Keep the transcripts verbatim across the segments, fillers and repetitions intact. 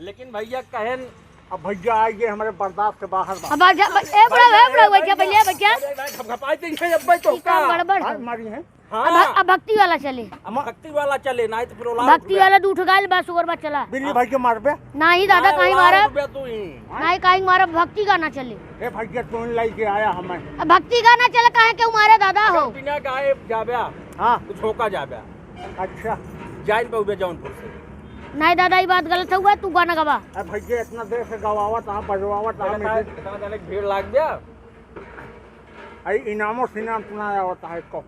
लेकिन भइया कहेन। अब भइया आइगे, हमरे बर्दाश्त के बाहर बा। अब आ जा, ए बुढ़ऊ, ए बुढ़ऊ, बैठा, पहिले बैठा। अरे भाई, घपघपाई तो इनसे अब भाई तो ई काम का? गड़बड़ है। मारी है। हाँ। अब भ-, अब भक्ति वाला चले। अब भक्ति वाला चले, नाहीं तो फिर औलाद भक्ति उठबे। वाला तो उठ गइल बा, सुअर बा चला। बिल्ली भाई के मारबे? नाहीं दादा, नाहीं, काहीं औलाद मारब? उठबे तू ही। नाहीं, काहीं मारब, भक्ति गाना चले। ए भाई के तू लाई के आया हमें। अब भक्ति गाना चले, काहे के मारे दादा हो? बिना गाए जाबे। हाँ। कुछ होका जाबे। अच्छा। जाइन पे उबे जौनपुर से। नाहीं दादा, ई बात गलत हुआ, तू गाना गवा। ए भाई के इतना देर से गवावत आ, बजवावत आ, इतना, इतना जाने के भीड़ लाग गया। आई इनामो सिनाम सुनाया होता है को।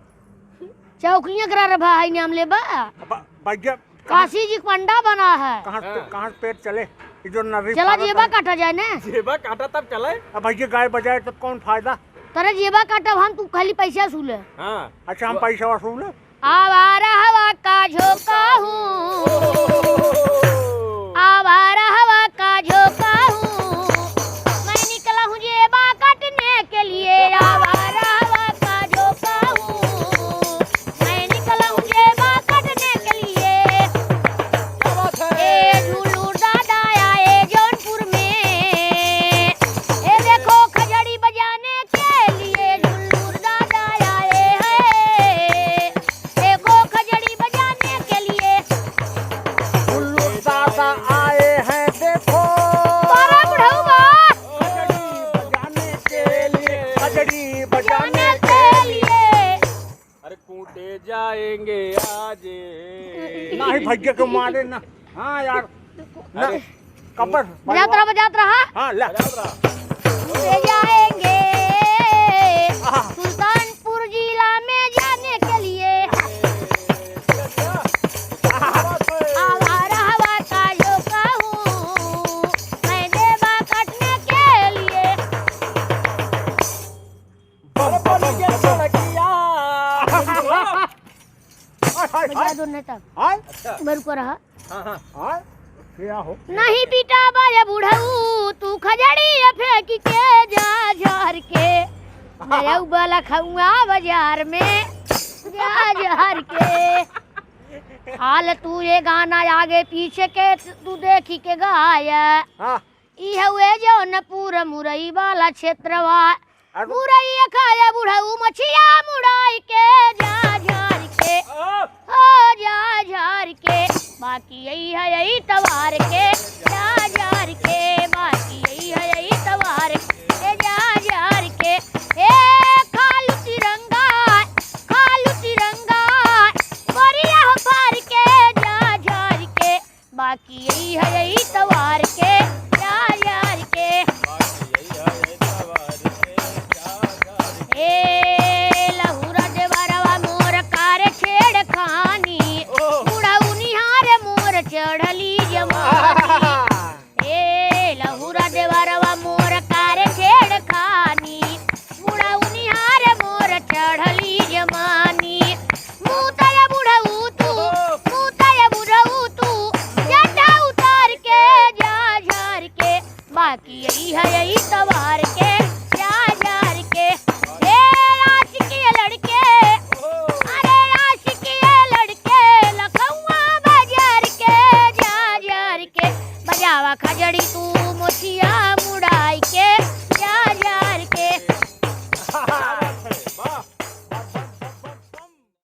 चौकलियाँ करा रहा है, नाम लेबा? अब भैया, काशी जी पंडा बना है। कहाँ से, हाँ। कहाँ से पेट चले? ये जो नदी चला, पारत जेबा है। काटा जाए ने। जेबा काटा तब चले। अब भैया, गाय बजाए तब कौन फायदा? तरे जेबा काटब हम, तू खाली पैसा वसूले। हाँ। अच्छा, हम वो पैसा वसूले? आवारा हवा का झोंका हूँ, आवारा हवा का झोंका हूँ, मैं निकला हूँ जेबा काटने के लिए। आवारा हवा का झोंका हूँ, मैं निकला हूँ जेबा काटने के लिए। ए झुल्लू दादा आए जौनपुर में, ए देखो खजड़ी बजाने के लिए झुल्लू दादा आए हैं। देखो खजड़ी बजाने के लिए। झुल्लू दादा आए हैं, देखो। बारा बुढ़ऊ बा। खजड़ी बजाने के लिए, खजड़ी बजाने के लिए। अरे कूटे जाएंगे आज। नाहीं भैया के मारे ना। हाँ यार। ना, अरे। कपड़ बजात रहा, बजात रहा। हाँ, ले। बजात रहा। ले जाएंगे आहा। सुल्तानपुर जिला में जाने के लिए। आवारा हवा का झोंका हूँ, मैं जेबा काटने के लिए। बम, बम, बम, बम। हाय, हाय, बजा हाय। दो नहीं तब। हाय। अच्छा। बरुको रहा। हाँ, हाँ। हाय। क्या हो? नहीं पीटा बाया बुढ़ऊ, तू खजड़ी फेंक के जा झार के। गयऊ वाला खउआ बाजार में जा झार के। हाल तू ये गाना आगे पीछे के तू देखी के गाया। हाँ। ई हउए जौनपुर मुरई वाला क्षेत्रवा। अरे। मुरई खाए बुढ़ऊ मछिया मुड़ाई के जा झार के। आ। हो जा झार के। बाकी यही है यही तवार के जा झार के। बाकी यही है यही तवार के जा झार के। ए खालू तिरंगा, खालू तिरंगा, करिया हो फार के जा झार के। बाकी यही है यही तवार के, जा झार के। ए लहुरा देवरवा मोर कार छेड़खानी, बुढ़ऊ निहार मोर चढ़ली जवानी।